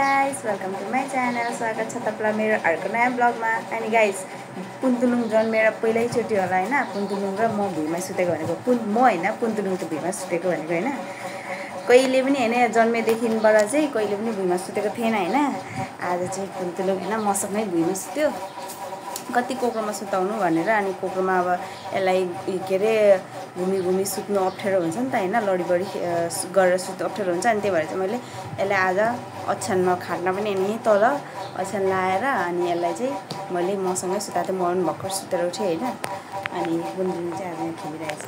guys, welcome to my channel. स्वागत छ तपाईलाई मेरो अर्को नयाँ ब्लगमा। अनि गाइस, पुन्तुलुङ जन्मेर पहिल्यैचोटि होला हैन, पुन्तुलुङ र म भुइँमा सुतेको भनेको म हैन, पुन्तुलुङ त भुइँमा सुतेको भनेको हैन। कहिले पनि हैन जन्मेदेखिबाट चाहिँ कहिले पनि भुइँमा सुतेको थिएन हैन। आज चाहिँ पुन्तुलुङ हैन मसँगै भुइँमा सुत्यो। कति कोक्रोमा सुताउनु भनेर अनि कोक्रोमा अब यसलाई के रे घुमी सुत्नु अप्ठ्यारो हुन्छ नि त हैन, लडी गरेर सुत्नु अप्ठ्यारो हुन्छ। अनि त्यही भएर चाहिँ मैले यसलाई आज ओछ्यानमा खाट्न पनि नि तल ओछ्यान लाएर अनि यसलाई चाहिँ मैले मसँगै सुताएको थिएँ। म पनि भर्खर सुतेर उठेँ हैन। अनि पुन्तुलुङ चाहिँ आज यहाँ खेलिरहेछ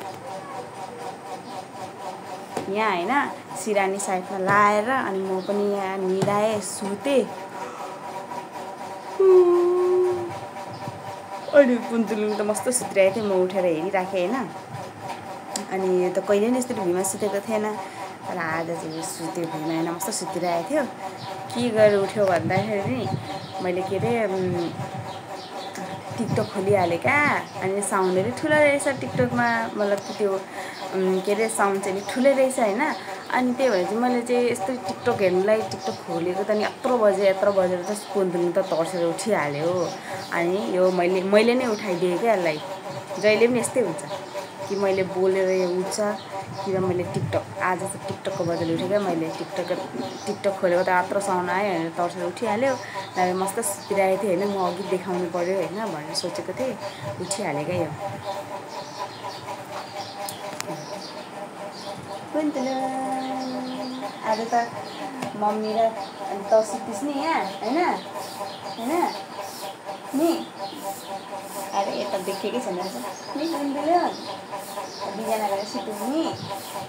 यहाँ हैन, सिरानी साइडमा लाएर अनि म पनि यहाँ निदाएँ सुतेँ। अनि पुन्तुलुङ त मस्त सुतिरहेको थियो, म उठेर हेरिराखेँ हैन। अनि त कहिले पनि यस्तो भुइँमा सुतेको थिएन, तर आज चाहिँ सुत्यो भुइँमा हैन, मस्त सुतिरहेको थियो। के गरेर उठ्यो भन्दाखेरि मैले के रे टिकटक खोलिहालेँ क्या। अनि साउन्डहरू ठुलो रहेछ टिकटकमा, मतलब त्यो के रे साउन्ड चाहिँ ठुलै रहेछ हैन। अनि त्यही भएर चाहिँ मैले चाहिँ यस्तो टिकटक हेर्नुलाई टिकटक खोलेको त नि यत्रो बजेर त पुन्तुलुङ त तर्सेर उठिहाल्यो। अनि यो मैले नै उठाइदिएँ क्या यसलाई। जहिले पनि यस्तै हुन्छ कि मैले बोलेर यो उठ्छ कि मैले टिकटक, आज चाहिँ टिकटकको बदली उठेँ क्या। मैले टिकटक खोलेको त यत्रो साउन्ड आयो भनेर तर्सेर उठिहाल्यो। नभए मस्त सुतिरहेको थिएँ हैन, म अघि देखाउनु पर्यो हैन भनेर सोचेको थिएँ, उठिहालेँ क्या यो पुन्तुलुङ। आज त मम्मी र त सुतिस् नि यहाँ हैन नि। अरे यता देखेकै छैन नि पुन्तुलुङ, दुईजना गएर सुत्यौँ नि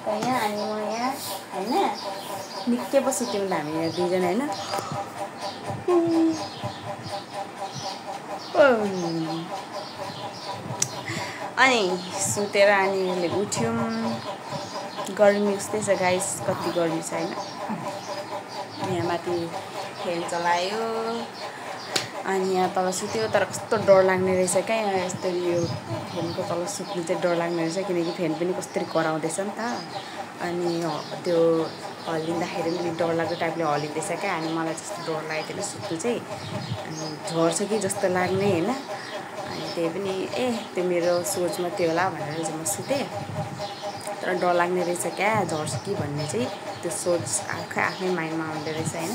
त यहाँ। अनि म यहाँ हैन निकै पो सुत्यौँ त हामी यहाँ दुईजना हैन। अनि सुतेर अनि उठ्यौँ। गर्मी उस्तै छ गाइस, कति गर्मी छ हैन। यहाँ माथि फ्यान चलायो अनि यहाँ तल सुत्यो। तर कस्तो डर लाग्ने रहेछ क्या, यस्तो यो फ्यानको तल सुत्नु चाहिँ डर लाग्ने रहेछ, किनकि फ्यान पनि कस्तरी कराउँदैछ नि त। अनि त्यो हल्लिँदाखेरि पनि डरलाग्दो टाइपले हल्लिँदैछ क्या। अनि मलाई जस्तो डर लागेको थिएन सुत्नु चाहिँ, अनि झर्छ कि जस्तो लाग्ने हैन। अनि त्यही पनि त्यो मेरो सोचमा त्यो होला भनेर चाहिँ म सुतेँ। तर डर लाग्ने रहेछ क्या, झर्छ कि भन्ने चाहिँ त्यो सोच आफै माइन्डमा आउँदो रहेछ हैन।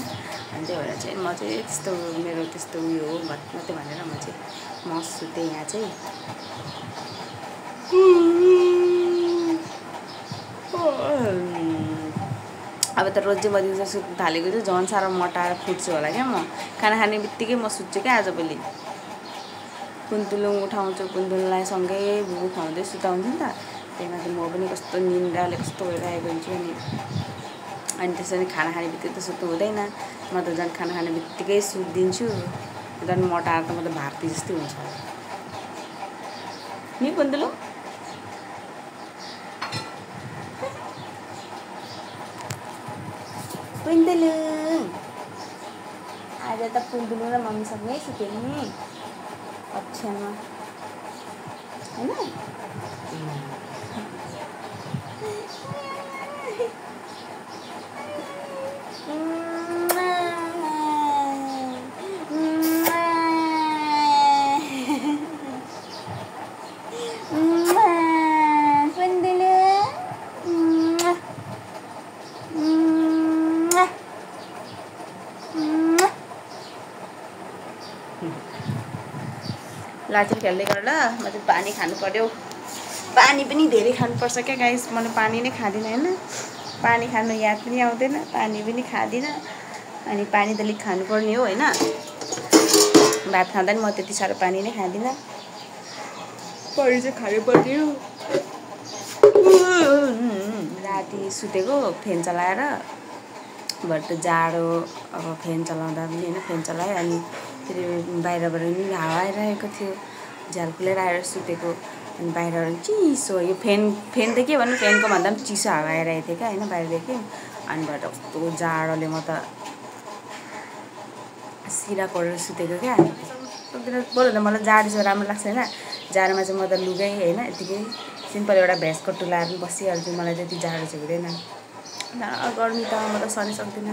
अनि त्यही भएर चाहिँ म चाहिँ त्यस्तो मेरो त्यस्तो उयो हो मात्रै भनेर म सुतेँ यहाँ चाहिँ। अब त रोजै बदिउँछ सुत्नु थालेको चाहिँ झन् साह्रो मोटाएर फुट्छु होला क्या। म खाना खाने बित्तिकै म सुत्छु क्या आजभोलि। पुन्तुलुङ उठाउँछु, पुन्तुलुङलाई सँगै बुबु खुवाउँदै सुताउँछु नि त। त्यही माथि म पनि कस्तो निन्द्राले कस्तो भइरहेको हुन्छु। अनि त्यसरी खाना खाने बित्तिकै त सुत्नु हुँदैन, म त झन् खाना खाने बित्तिकै सुत्दिन्छु। झन् मोटाएर त म त भारती जस्तै हुन्छ नि पुन्तुलुङ। पुन्तुलुङ आज त पुन्तुलुङ र मम्मीसँगै सुत्यो नि ओछ्यानमा हैन। लाठी खेल्दै गर ल, म चाहिँ पानी खानु पर्यो। पानी पनि धेरै खानुपर्छ क्या गाइस, मैले पानी नै खाँदिनँ हैन। पानी खानु याद पनि आउँदैन, पानी पनि खाँदिनँ। अनि पानी त अलिक खानुपर्ने हो हैन। भात खाँदा नि म त्यति साह्रो पानी नै खाँदिनँ, पानी चाहिँ खानुपर्ने हो। राति सुतेको फ्यान चलाएर, भरे त जाडो अब फ्यान चलाउँदा पनि हैन, फ्यान चलायो अनि फेरि बाहिरबाट पनि हावा आइरहेको थियो, झ्याल खुलेर आएर सुतेको। अनि बाहिरबाट चिसो, यो फ्यान त के भन्नु, फ्यानको भन्दा पनि चिसो हावा आइरहेको थियो क्या हैन बाहिरदेखि। अनि भएर कस्तो जाडोले म त सिरा कोरेर सुतेको क्या। बोल्नु त मलाई जाडो चाहिँ राम्रो लाग्छ हैन। जाडोमा चाहिँ म त लुगै हैन यतिकै सिम्पल एउटा भेस्टको टुलाएर पनि बसिहाल्छु, मलाई त्यति जाडो चाहिँ हुँदैन। गर्मी त म त सहनै सक्दिनँ।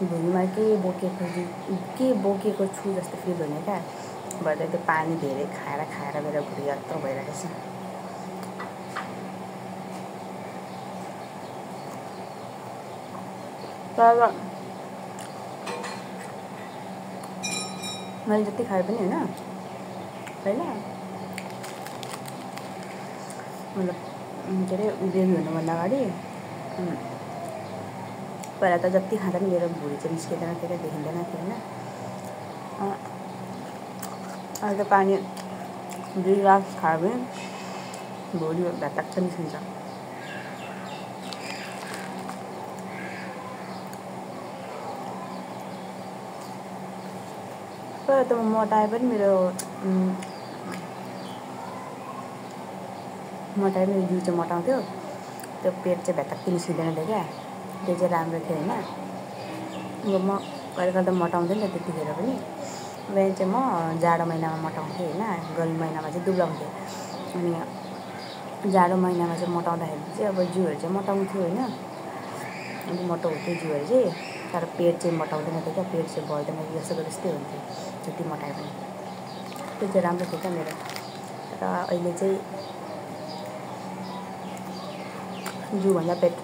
भुँडीमा के बोकेको छु जस्तो फिल हुने क्या। भएर त्यो पानी धेरै खाएर मेरो भुँडी यत्रो भइरहेको छ। तर मैले जति खाए पनि होइन मतलब के अरे बेबी हुनुभन्दा अगाडि पहिला त जति खाँदा पनि मेरो भुँडी चाहिँ निस्किँदैन थियो क्या, देखिँदैन थियो होइन। अहिले त पानी 2 गिलास खायो भने भुँडी भ्यातक्क निस्किन्छ। तर त म मोटाए पनि मेरो जिउ चाहिँ मोटाउँथ्यो, त्यो पेट चाहिँ भ्यातक्क निस्किँदैन थियो क्या। त्यो चाहिँ राम्रो थियो होइन। अब म कहिले त मोटाउँदैन त्यतिखेर पनि। बिहान चाहिँ म जाडो महिनामा मोटाउँथेँ होइन, गर्मी महिनामा चाहिँ दुब्लाउँथेँ। अनि जाडो महिनामा चाहिँ मोटाउँदाखेरि चाहिँ अब जिउहरू चाहिँ मोटाउँथ्यो होइन, अनि मोटो हुन्थ्यो जिउहरू चाहिँ। तर पेट चाहिँ मोटाउँदैन थियो क्या, पेट चाहिँ बढ्दैन जस्तो त्यस्तै हुन्थ्यो जति मोटाए पनि। त्यो चाहिँ राम्रो थियो क्या मेरो। र अहिले चाहिँ जिउभन्दा पेट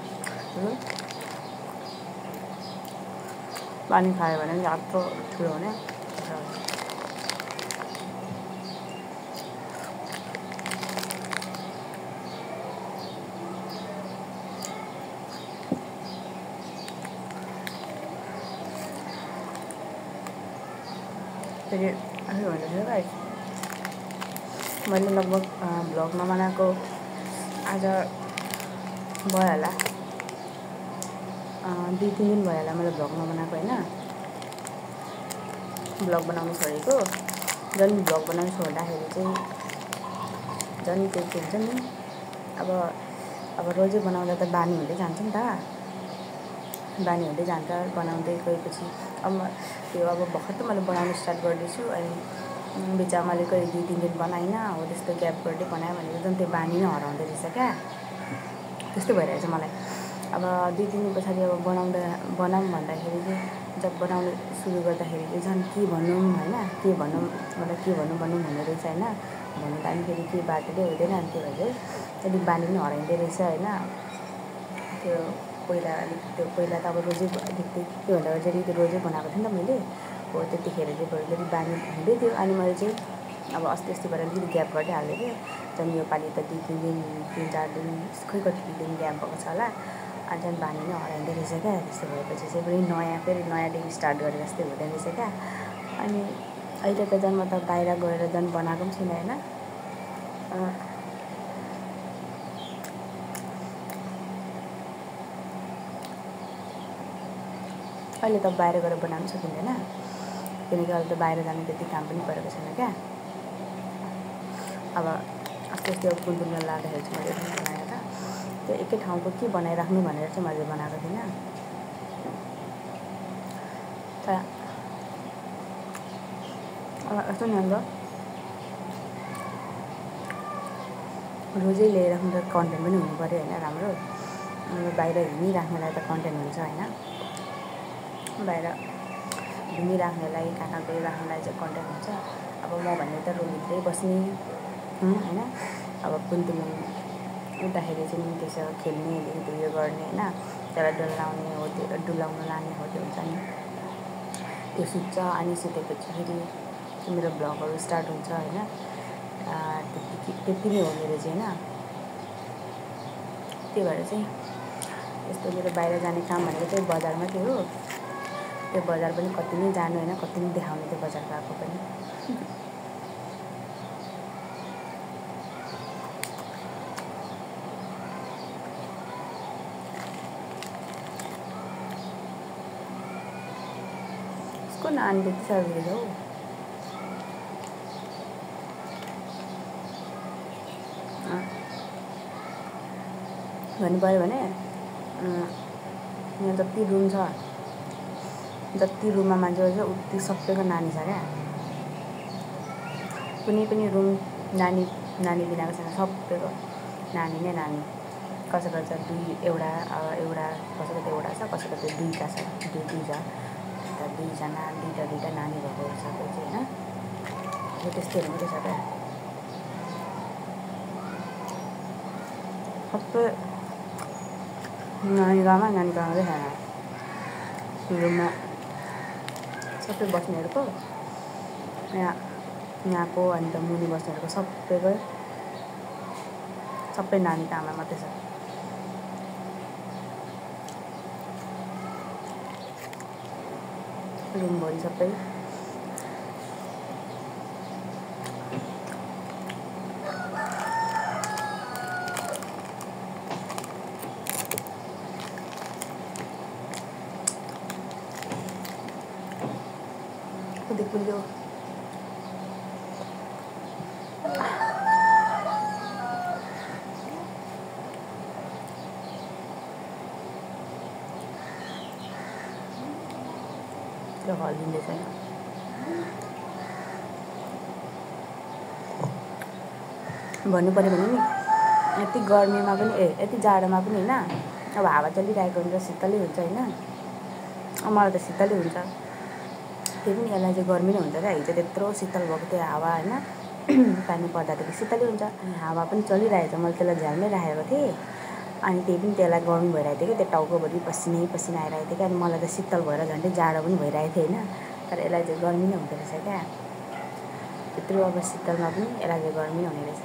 पानी खायो भने पनि यत्रो ठुलो हुने। फेरि आफै भन्दैछु गाइस, मैले लगभग भ्लग नबनाएको आज भयो होला 2-3 दिन भयो होला मैले भ्लग नबनाएको होइन। भ्लग बनाउनु छोडेको, झन् भ्लग बनाउनु छोड्दाखेरि चाहिँ झन् त्यो के हुन्छ नि, अब रोजै बनाउँदा त बानी हुँदै जान्छ नि त, बानी हुँदै जान्छ बनाउँदै गएपछि। अब त्यो अब भर्खर त मैले बनाउनु स्टार्ट गर्दैछु, अनि बिचमा मैले कहिले 2-3 दिन बनाइनँ, हो त्यस्तो ग्याप गर्दै बनायो भने झन् त्यो बानी नै हराउँदो रहेछ क्या। त्यस्तो भइरहेछ मलाई। अब 2-3 दिन पछाडि अब बनाऊँ भन्दाखेरि चाहिँ, जब बनाउनु सुरु गर्दाखेरि चाहिँ झन् के भनौँ होइन, के भनौँ हुने रहेछ होइन। भन्नु त फेरि केही बाटोले हुँदैन, अनि त्यो भएर चाहिँ अलिक बानी पनि हराइँदो रहेछ होइन। त्यो पहिला त अब रोजै त्योभन्दा अगाडि रोजै बनाएको थिएँ नि त मैले, हो त्यतिखेर चाहिँ अलिकति बानी हुँदै थियो। अनि मैले चाहिँ अब अस्ति भएर अलिकति ग्याप गर्दै हाल्दै थिएँ। झन् योपालि त 2-3 दिन 3-4 दिन खै कति दिन ग्याप भएको छ होला, अनि झन् बानी नै हराइँदो रहेछ क्या। त्यस्तो भएपछि चाहिँ फेरि नयाँदेखि स्टार्ट गरेर जस्तै हुँदो रहेछ क्या। अनि अहिले त झन् म त बाहिर गएर झन् बनाएको पनि छैन होइन। अहिले त बाहिर गएर बनाउनु सकिँदैन, किनकि अहिले त बाहिर जानु त्यति काम पनि परेको छैन क्या। अब अस्ति कुन्तुरमा लाँदाखेरि चाहिँ मैले बनाएको त त्यो एकै ठाउँको के बनाइराख्नु भनेर चाहिँ मैले बनाएको थिइनँ। तर यस्तो नि अन्त रोजै ल्याइराख्नु त कन्टेन्ट पनि हुनु पऱ्यो होइन राम्रो। बाहिर हिँडिराख्नेलाई त कन्टेन्ट हुन्छ होइन, बाहिर घुमिराख्नेलाई कहाँ गइराख्नेलाई चाहिँ कन्टेन्ट हुन्छ। अब म भन्ने त रुमभित्रै बस्ने होइन, अब कुन्तुमा उठ्दाखेरि चाहिँ त्यसो खेल्ने उयो गर्ने होइन, त्यसलाई डुलाउनु लाने हो त्यो हुन्छ नि। त्यो सुत्छ, अनि सुतेपछि फेरि मेरो भ्लगहरू स्टार्ट हुन्छ होइन। त्यति नै हो मेरो चाहिँ होइन। त्यही भएर चाहिँ यस्तो मेरो बाहिर जाने काम भनेको चाहिँ बजार मात्रै हो। त्यो बजार पनि कति नै जानु होइन, कति नै देखाउने त्यो बजार गएको पनि। उसको नानी त्यति साह्रो दिएछ हौ। भन्नु पऱ्यो भने यहाँ जति रुम छ, जति रुममा मान्छेहरू छ उति सबैको नानी छ क्या। कुनै पनि रुम नानी बिनाको छैन, सबैको नानी नै नानी। कसैको चाहिँ एउटा कसैको त एउटा छ, कसैको त दुईवटा छ, दुईवटा दुईवटा नानी भएकोहरू छ त्यो चाहिँ होइन। त्यस्तै हुँदैछ क्या सबै नानी आमाले खाना रुममा सबै बस्नेहरूको यहाँको अन्त मुनि बस्नेहरूको सबै नानीको आमा मात्रै छ। रुमभरि सबै देखियो त्यो हल्लिँदैछ भन्नु पऱ्यो भने नि यति गर्मीमा पनि यति जाडोमा पनि होइन अब हावा चलिरहेको हुन्छ शीतलै हुन्छ होइन। मलाई त शीतलै हुन्छ, त्यही पनि यसलाई चाहिँ गर्मी नै हुन्छ क्या। हिजो त्यत्रो शीतल भएको थियो हावा होइन, पानी पर्दाखेरि शीतलै हुन्छ। हावा पनि चलिरहेको छ, मैले त्यसलाई झ्यालमै राखेको थिएँ अनि त्यही पनि त्यसलाई गर्मी भइरहेको थियो क्या, त्यो टाउकोभरि पसिना आइरहेको थियो क्या। अनि मलाई त शीतल भएर झन्डै जाडो पनि भइरहेको थियो होइन, तर यसलाई चाहिँ गर्मी नै हुँदो रहेछ क्या। त्यत्रो अब शीतलमा पनि यसलाई चाहिँ गर्मी नै हुने रहेछ।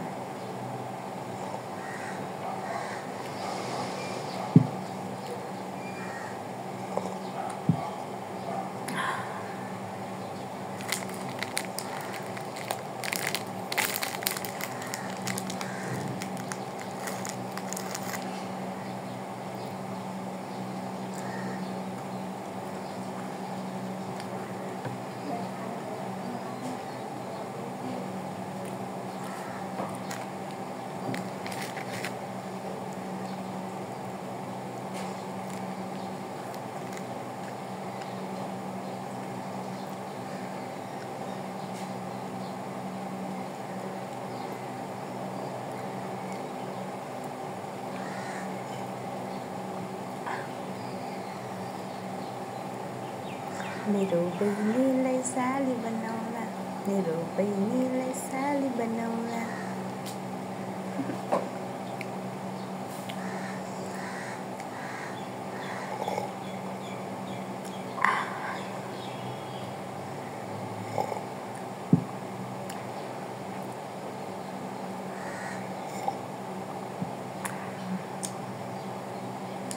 मेरो बहिनीलाई साली बनाउला, मेरो बहिनीलाई साली बनाउला।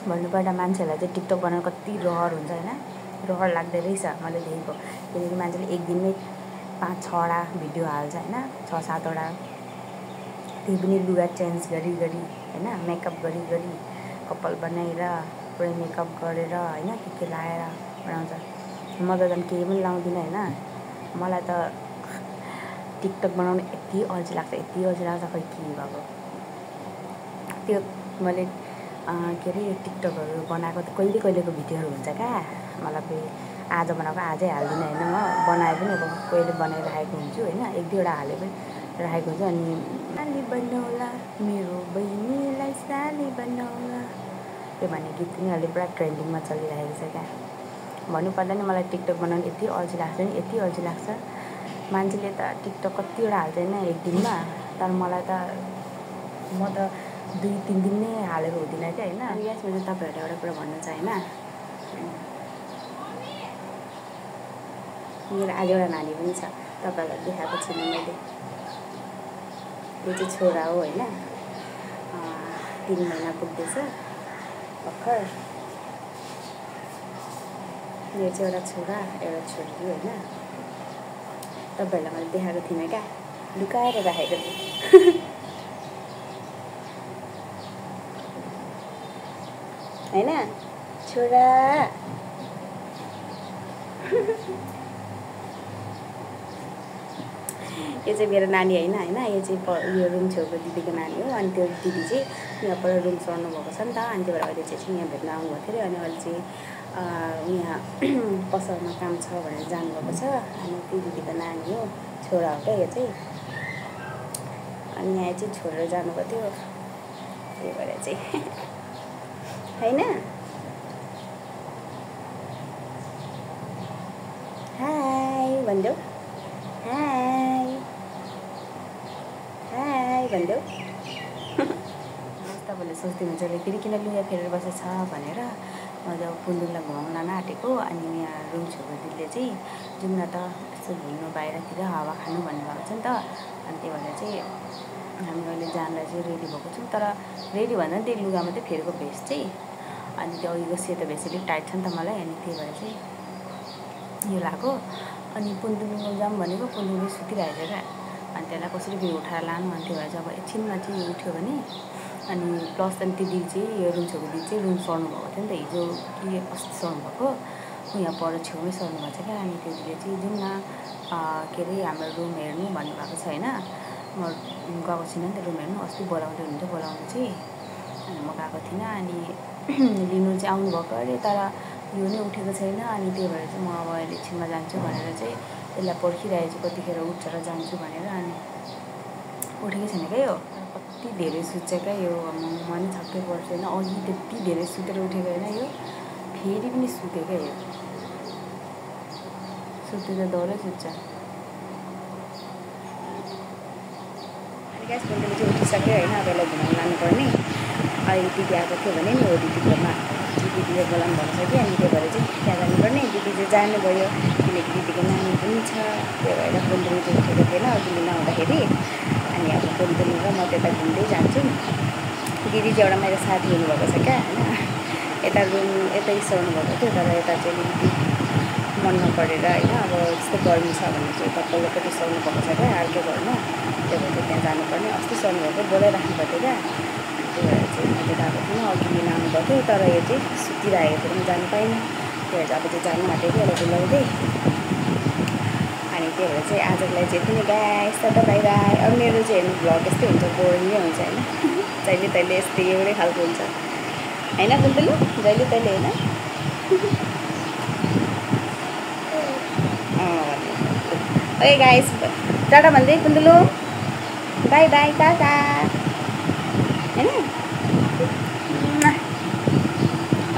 भन्नुपर्दा मान्छेहरूलाई चाहिँ टिकटक बनाउनु कति रहर हुन्छ होइन, रहर लाग्दो रहेछ। मैले देखेको किनकि मान्छेले एक दिनमै 5-6वटा भिडियो हाल्छ होइन, 6-7वटा, त्यही पनि लुगा चेन्ज गरी होइन, मेकअप गरी कपाल बनाएर पुरै मेकअप गरेर होइन के लाएर बनाउँछ। म त झन् केही पनि लाउँदिनँ होइन। मलाई त टिकटक बनाउनु यति अल्छी लाग्छ खै के भएको त्यो। मैले के अरे टिकटकहरू बनाएको त कहिलेको भिडियोहरू हुन्छ क्या, मतलब आज बनाएको आजै हाल्दिनँ होइन। म बनाए पनि अब कहिले बनाइराखेको हुन्छु होइन, 1-2वटा हाले पनि राखेको हुन्छु। अनि साली बनाउला मेरो बहिनीलाई साली बनाउला त्यो भन्ने गीत पनि अहिले पुरा ट्रेन्डिङमा चलिरहेको छ क्या। भन्नुपर्दा नि मलाई टिकटक बनाउनु यति अल्छी लाग्छ। मान्छेले त टिकटक कतिवटा हाल्छ होइन एक दिनमा, तर मलाई त म त 2-3 दिन नै हालेको हुँदिनँ क्या होइन। यसमा चाहिँ तपाईँहरूलाई एउटा कुरा भन्नु छ होइन, मेरो आज एउटा नानी पनि छ, तपाईँहरूलाई देखाएको छुइनँ मैले। यो चाहिँ छोरा हो होइन, 3 महिना पुग्दैछ भर्खर। यो चाहिँ एउटा छोरा एउटा छोरी होइन। तपाईँहरूलाई मैले देखाएको थिइनँ क्या, लुकाएर राखेको थिएँ। होइन छोरा यो चाहिँ मेरो नानी होइन यो चाहिँ यो रुम छेउको दिदीको नानी हो। अनि त्यो दिदी चाहिँ यहाँ पर रुम सर्नु भएको छ नि त, अनि त्यही भएर अहिले चाहिँ यहाँ भेट्न आउनुभएको थियो अरे। अनि अहिले चाहिँ यहाँ पसलमा काम छ भनेर जानुभएको छ। अनि त्यो दिदीको नानी हो, छोरा हो क्या यो चाहिँ। अनि यहाँ चाहिँ छोडेर जानुभएको थियो, त्यही भएर चाहिँ हैन हाई भनिदेऊ हाई हाई भनिदेऊ तपाईँले सोच्दै हुन्छ कि फेरि किन लुगा फेरेर बसेछ भनेर म जब पुन्दुङलाई घुमाउन लान आँटेको अनि यहाँ रुम छेउको दिदीले चाहिँ जाउँ न त यसो घुम्नु बाहिरतिर हावा खानु भन्नुभएको छ नि त अनि त्यही भएर चाहिँ हामी अहिले जानलाई चाहिँ रेडी भएको छौँ तर रेडी भन्दा पनि त्यही लुगा मात्रै फेरेको भेस्ट चाहिँ अनि त्यो अघिको सेतो भेस्ट अलिक टाइट छ नि त मलाई अनि त्यही भएर चाहिँ यो लगाएको अनि पुन्दुङमा जाऊँ भनेको पुन्दुङले सुतिरहेको क्या अनि त्यसलाई कसरी फेरि उठाएर लानु अनि त्यही भएर चाहिँ अब एकछिनमा चाहिँ उठ्यो भने अनि प्लस अनि त्यो दिदी चाहिँ यो रुम छेउको दिदी चाहिँ रुम सर्नु भएको थियो नि त हिजो कि अस्ति सर्नु भएको यहाँ पर छेउमै सर्नु भएको छ क्या अनि त्यो दिदीले चाहिँ जाउँ न के अरे हाम्रो रुम हेर्नु भन्नुभएको छ होइन म गएको छुइनँ नि त रुम हेर्नु अस्ति बोलाउँदै हुनुहुन्थ्यो बोलाउनु चाहिँ अनि म गएको थिइनँ अनि लिनु चाहिँ आउनुभएको अरे तर यो नै उठेको छैन अनि त्यही भएर चाहिँ म अब अहिले एकछिनमा जान्छु भनेर चाहिँ यसलाई पर्खिरहेको छु कतिखेर उठ्छ र जान्छु भनेर अनि उठेकै छैन क्या यो कति धेरै सुत्छ क्या यो म नि छक्कै पर्छु होइन अघि त्यति धेरै सुतेर उठेको होइन यो फेरि पनि सुत्यो क्या यो सुत्यो त डरै सुत्छ ग्यास बन्दले चाहिँ उठिसक्यो होइन अब यसलाई घुमाउनु लानुपर्ने अहिले दिदी आएको थियो भने नि हो दिदीकोमा दिदीले बोलाउनु भएको छ कि अनि त्यही भएर चाहिँ त्यहाँ जानुपर्ने दिदी चाहिँ जानुभयो किनकि दिदीको नानी पनि छ त्यही भएर बन्दले चाहिँ उठेको थिएन अघि लिन आउँदाखेरि अनि अब बन्दले र म त्यता घुम्दै जान्छु दिदी चाहिँ एउटा मेरो साथी हुनुभएको छ क्या होइन यता रुम यतै सर्नु भएको थियो तर यता चाहिँ अलिकति मन नपरेर होइन अब यस्तो गर्मी छ भने चाहिँ यता पल्लोपट्टि सर्नु भएको छ क्या अर्कै घरमा त्यही भएर चाहिँ त्यहाँ जानुपर्ने अस्ति सर्नु भएको बोलाइराख्नु भएको थियो क्या त्यही भएर चाहिँ म त्यता आएको थिइनँ अघि लिन आउनुभएको थियो तर यो चाहिँ सुतिरहेको थियो म जानु पाइनँ त्यही भएर अब चाहिँ जानु आँटेको यसलाई डुलाउँदै अनि त्यही भएर चाहिँ आजको लागि चाहिँ यति नै गाइस त बाई बाई अब मेरो चाहिँ हेर्नु भ्लग यस्तै हुन्छ बोरिङै हुन्छ होइन जहिले तहिले यस्तै एउटै खालको हुन्छ होइन बुन्दुलु जहिले तहिले होइन ओके गाइस टाटा भन्दै बुन्दुलु बाई बाई टाटा होइन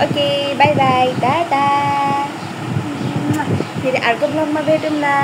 ओके बाई बाई टाटा फेरि अर्को ब्लगमा भेटौँला।